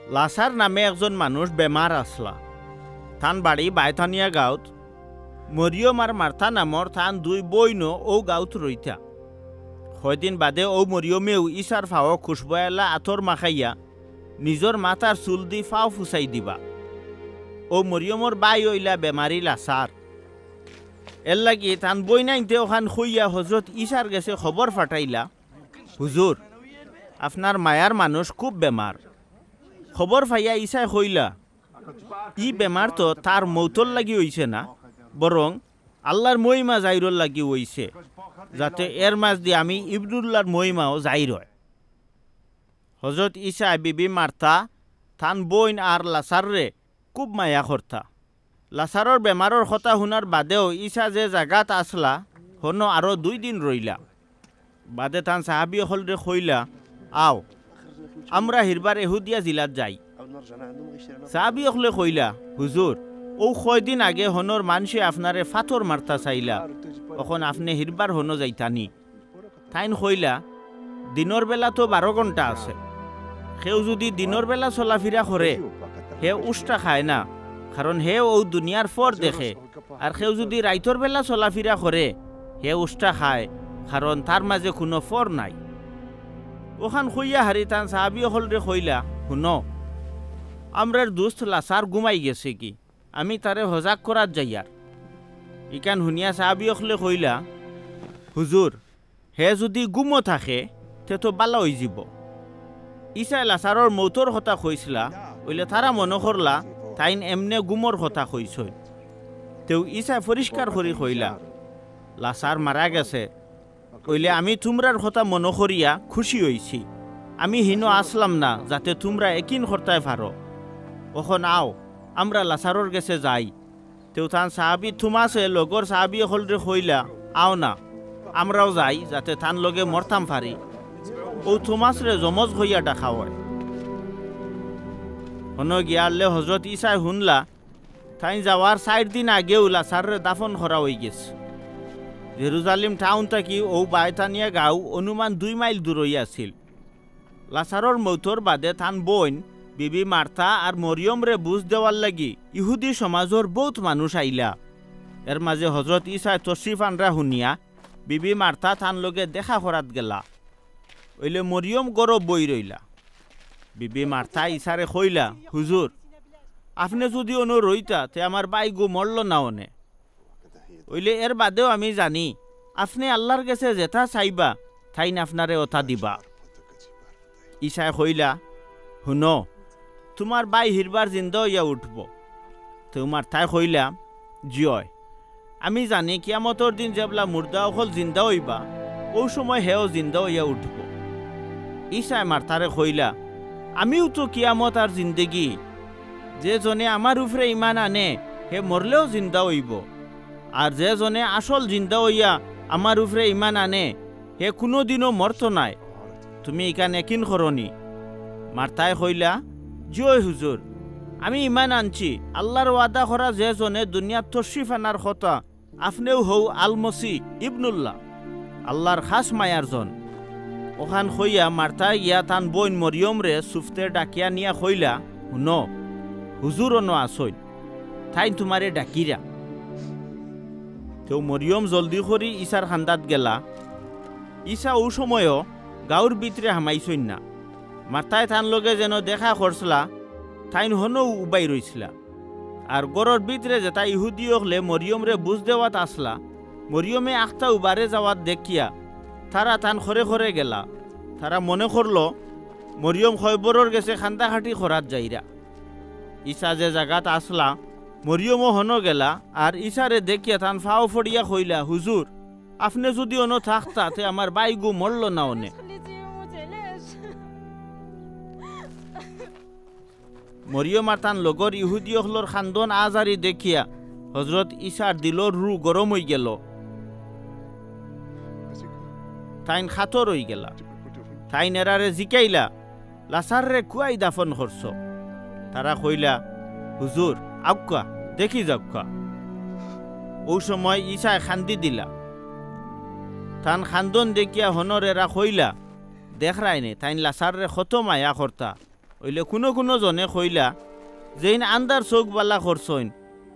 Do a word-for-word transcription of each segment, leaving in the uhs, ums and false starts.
লাসার নামে একজন মানুষ বেমার আছলা। তান বাড়ি বায়তানিয়া গাঁওত। মরিয়ম আর মার্থা নামর তান দুই বইনও অউ গাঁওত রইতা। কয়দিন বাদে অউ মরিয়মেউ ইছার ফাও খুশবুআলা আতর মাখাইয়া নিজর মাথার চুলদি ফাও ফুছাই দিবা। অউ মরিয়মর বাই অইলা বেমারি লাসার। এরলাগি তান বইনাইন্তে অখান কইয়া হজরত ইছার গেছে খবর ফাটাইলা, "হুজুর, আপনার মায়ার মানুষ খুব বেমার।" খবর ফাইয়া ইছায় কইলা, "ই বেমার তো তার মউতর লাগি অইছে না, বরং আল্লার মহিমা জাইরর লাগি অইছে, যাতে এর মাঝদি আমি ইবনুল্লার মহিমাও জাইর অয়।" হজরত ইছায় বিবি মার্থা, তান বইন আর লাসাররে খুব মায়া করতা। লাসারর বেমারর কথা হুনার বাদেও ইছা যে জাগাত আছলা, হনো আরো দুই দিন রইলা। বাদে তান সাহাবি অকলরে কইলা, "আও, আমরা হিরবার এহুদিয়া জিলাত যাই।" সাহাবি অকলে কইলা, "হুজুর, অউ কয়দিন আগে হনর মানষে আপনারে ফাতর মারতা চাইলা, অখন আপনে হিরবার হনো যাইতানি?" তাইন কইলা, "দিনর বেলা তো বারো ঘন্টা আছে। কেউ যুদি দিনর বেলা চলাফিরা করে, হে উষ্টা খায় না, কারণ হে অউ দুনিয়ার ফর দেখে। আর কেউ যুদি রাইতর বেলা চলাফিরা করে, হে উষ্টা খায়, কারণ তার মাঝে কুনু ফর নাই।" অখান কইয়া হারি তান সাহাবি অকলরে কইলা, "হুনো, আমরার দুস্ত লাসার ঘুমাই গেছেগি, আমি তারে হজাগ করাত যাইয়ার।" ইখান হুনিয়া সাহাবি অকলে কইলা, "হুজুর, হে যুদি ঘুমো থাকে, তে তো বালা অইযিবো।" ইছায় লাসারর মউতর কথা কইছলা, অইলে তারা মনো করলা তাইন এমনে ঘুমর কথা কইছইন। তেউ ইছায় পরিষ্কার করি কইলা, "লাসার মারা গেছে, অইলে আমি তুমরার কথা মনো করিয়া খুশি অইছি। আমি হিনো আছলাম না, যাতে তুমরা একিন করতায় পারো। অখন আও, আমরা লাসারর গেছে যাই।" তেউ তান সাহাবি থমাসে লগর সাহাবি অকলরে কইলা, "আও না, আমরাও যাই, যাতে তান লগে মরতাম পারি।" অউ থমাসরে যমজ কইয়া ডাকা অয়। হনো গিয়ারলে হজরত ইছায় হুনলা, তাইন যাওয়ার চাইর দিন আগেউ লাসাররে দাফন করা অইগেছে। জেরুজালিম টাউন থাকি অউ বায়তানিয়া গাঁও অনুমান দুই মাইল দূরই আছিল। লাসারর মউতর বাদে তান বইন বিবি মার্থা আর মরিয়মরে বুঝ দেওয়ার লাগি ইহুদি সমাজর বউত মানুষ আইলা। এর মাঝে হজরত ইছায় তশরিফ আনরা হুনিয়া বিবি মার্থা তান লগে দেখা করাত গেলা। অইলে মরিয়ম ঘরো বই রইলা। বিবি মার্থা ইছারে কইলা, "হুজুর, আপনে যুদি অনো রইতা, তে আমার বাইগু মরলো না অনে। অইলে এর বাদেও আমি জানি, আপনে আল্লার গেছে যেতা চাইবা, তাইন আপনারে অতা দিবা।" ইছায় কইলা, "হুনো, তুমার বাই হিরবার জিন্দা অইয়া উঠবো।" তেউ মার্থায় কইলা, "জি অয়, আমি জানি কিয়ামতর দিন যেবলা মুর্দা অকল জিন্দা অইবা, অউ সময় হেও জিন্দা অইয়া উঠবো।" ইছায় মার্থারে কইলা, "আমিউ তো কিয়ামত আর জিন্দেগি। যে জনে আমার উপরে ইমান আনে, হে মরলেও জিন্দা অইবো। আর যে জনে আসল জিন্দা অইয়া আমার উপরে ইমান আনে, হে কুনুদিনও মরতো নায়। তুমি ইখান একিন করোনি?" মার্থায় কইলা, "জি অয় হুজুর, আমি ইমান আনছি, আল্লার ওয়াদা করা যে জনে দুনিয়াত তশরিফ আনার কথা, আপনেউ হউ আল মসি ইবনুল্লাহ, আল্লার খাস মায়ার জন।" অখান কইয়া মার্থায় গিয়া তান বইন মরিয়মরে সুফতে ডাকিয়া নিয়া কইলা, "হুনো, হুজুর অনো আছইন, তাইন তুমারে ডাকিরা।" তেউ মরিয়ম জলদি করি ইছার কান্দাত গেলা। ইছা অউ সময়ও গাঁওর ভিতরে হামাইছইন না। মার্থায় তান লগে যেন দেখা করছলা, তাইন হনো উবাই রইছলা। আর ঘরর ভিতরে যেতা ইহুদি অকলে মরিয়মরে বুঝ দেওয়াত আছলা, মরিয়মে আখতা উবারে যাওয়াত দেখিয়া তারা তান খরে খরে গেলা। তারা মনে করলো মরিয়ম খয়বরর গেছে কান্দাকাটি করাত যাইরা। ইছা যে জাগাত আছলা, মরিয়মও হনো গেলা, আর ইছারে দেখিয়া তান ফাও ফড়িয়া কইলা, "হুজুর, আপনে যুদি অনো থাকতা, তে আমার বাইগু মরলো না অনে।" মরিয়ম আর তান লগর ইহুদি অকলর কান্দন আজারি দেখিয়া হজরত ইছার দিলর রু গরম অইগেলো। তাইন কাতর অইগেলা। তাইন এরারে জিকাইলা, "লাসাররে কুয়াই দাফন করছো?" তারা কইলা, "হুজুর, আউক্কা, দেখি যাউক্কা।" অউ সময় ইছায় কান্দি দিলা। তান কান্দন দেখিয়া হনর এরা কইলা, "দেখরায়নি, তাইন লাসাররে কত মায়া করতা, অইলে কুনু কুনু জনে কইলা, "যেইন আন্দার চউখ বালা করছইন,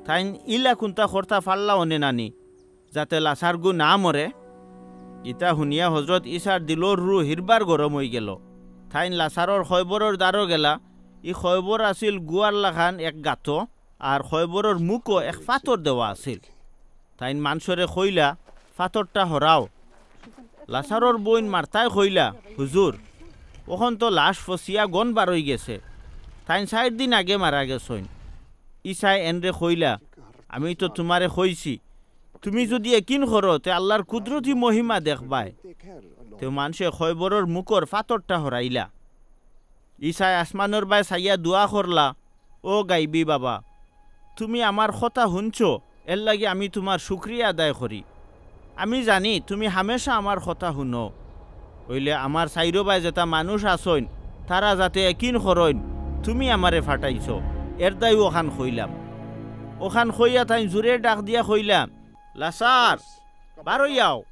তাইন ইলা কুন্তা করতা পারলা অনে নানি, যাতে লাচারগু না মরে?" ইতা হুনিয়া হজরত ইছার দিলর রু হিরবার গরম অইগেলো। তাইন লাচারর কয়বরর দ্বারো গেলা। ই কয়বর আছিল গুয়ার লাখান এক গাতো, আর কয়বরর মুখো এক ফাতর দেওয়া আছিল। তাইন মানষরে কইলা, "ফাতরটা হরাও।" লাচারর বইন মারতায় কইলা, "হুজুর, অখন তো লাশ ফসিয়া গন বারইগেছে। তাইন চাইর দিন আগে মারা গেছইন।" ইছায় এনরে কইলা, "আমি তো তুমারে কইছি, তুমি যুদি একিন করো, তে আল্লার কুদরতি মহিমা দেখবায়।" তেউ মানষে কয়বরর মুখর ফাতরটা হরাইলা। ইছায় আসমানর বায় চাইয়া দোয়া করলা, "ও গাইবি বাবা, তুমি আমার কথা হুনছো, এরলাগি আমি তুমার শুকরিয়া আদায় করি। আমি জানি তুমি হামেশা আমার কথা হুনো। অইলে আমার চাইরোবায় যেতা মানুষ আছইন, তারা যাতে একিন করইন, তুমি আমারে ফাটাইছো, এরদায়উ অখান কইলাম।" অখান কইয়া তাইন জুরে ডাক দিয়া কইলা, "লাচার, বারইয়াও।"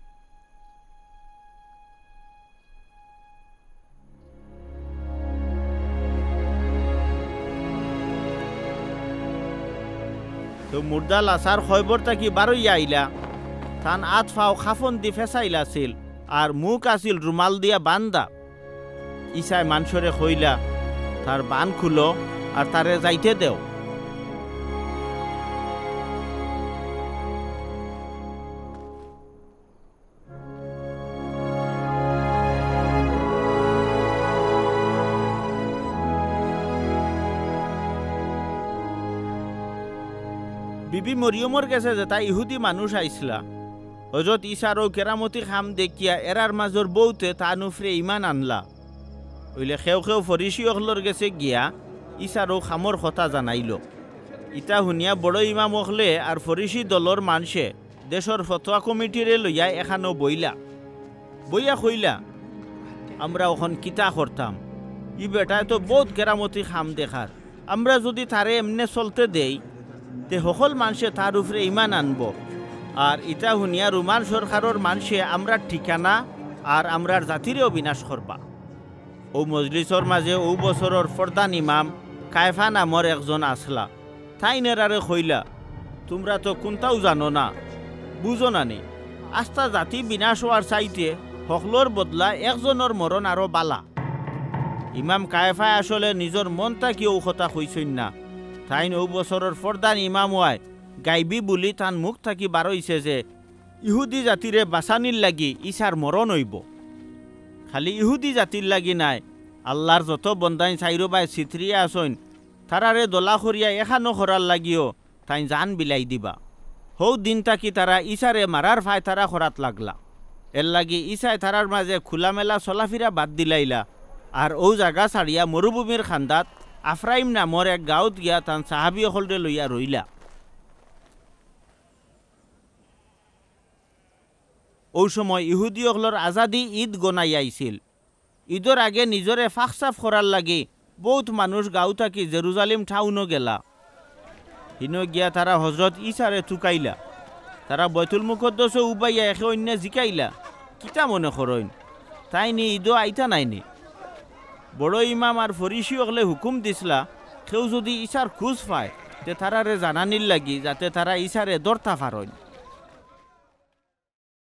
তো মুর্দা লাচার কয়বর থাকি বারইয়া আইলা, তান আত-ফাও কাফন দি ফেছাইল আছিল, আর মুখ আছিল রুমাল দিয়া বান্ধা। ইছায় মানষরে কইলা, "তার বান খুলো আর তারে যাইতে দেও।" বিবি মরিয়মর গেছে যেতা ইহুদি মানুষ আইছলা, হজরত ইছার অউ কেরামতি কাম দেখিয়া এরার মাজর বউতে তান উপরে ইমান আনলা। অইলে কেউ কেউ ফরিসি অকলর গেছে গিয়া ইছার অউ কামর কথা জানাইল। ইতা হুনিয়া বড় ইমাম অকলে আর ফরিসি দলর মানষে দেশর ফতোয়া কমিটিরে লইয়া এখানো বইলা। বইয়া কইলা, "আমরা অখন কিতা করতাম? ই বেটায় তো বউত কেরামতি কাম দেখার। আমরা যুদি তারে এমনে চলতে দেই, তে হকল মানষে তার উপরে ইমান আনবো। আর ইতা হুনিয়া রোমান সরকারর মানষে আমরার ঠিকানা আর আমরার জাতিরেও বিনাশ করবা।" অউ মজলিসর মাজে অউ বছরর ফরদান ইমাম কায়ফা নামর একজন আছলা। তাইন এরারে কইলা, "তুমরা তো কুন্তাউ জানো না, বুঝো না নি? আস্তা জাতি বিনাশ অওয়ার চাইতে হকলর বদলা একজনর মরণ আরো বালা।" ইমাম কায়ফায় আসলে নিজর মন থাকি অউ কথা কইছইন না। তাইন অউ বছরর ফরদান ইমাম অওয়ায় গাইবি বুলি তান মুখ থাকি বারইছে যে ইহুদি জাতিরে বাচানির লাগি ইছার মরণ অইবো। খালি ইহুদি জাতির লাগি নায়, আল্লার যত বন্দাইন চাইরোবায় ছিতরিয়া আছইন, তারারে দলা করিয়া এখানো করার লাগিও তাইন জান বিলাই দিবা। হউ দিন থাকি তারা ইছারে মারার ফায়তারা করাত লাগলা। এরলাগি ইছায় তারার মাজে খুলামেলা চলাফিরা বাদ দিলাইলা, আর অউ জাগা ছাড়িয়া মরুভূমির কান্দাত আফরাইম নামর এক গাউত গিয়া তান সাহাবি অকলরে লইয়া রইলা। অউ সময় ইহুদি অকলর আজাদি ইদ গনাই আইছিল। ইদর আগে নিজরে ফাকসাফ করার লাগি বউত মানুষ গাউ থাকি জেরুজালিম টাউনো গেলা। হিনো গিয়া তারা হজরত ইছারে তুকাইলা। তারা বয়তুল মুকদ্দসো উবাইয়া একে অইন্যে জিকাইলা, "কিতা মনে করইন? তাইন ই ইদো আইতা নায় নি?" বড় ইমাম আর ফরিসি অকলে হুকুম দিছলা, কেউ যুদি ইছার খুজ পায়, তে তারারে জানানির লাগি, যাতে তারা ইছারে ধরতা পারইন।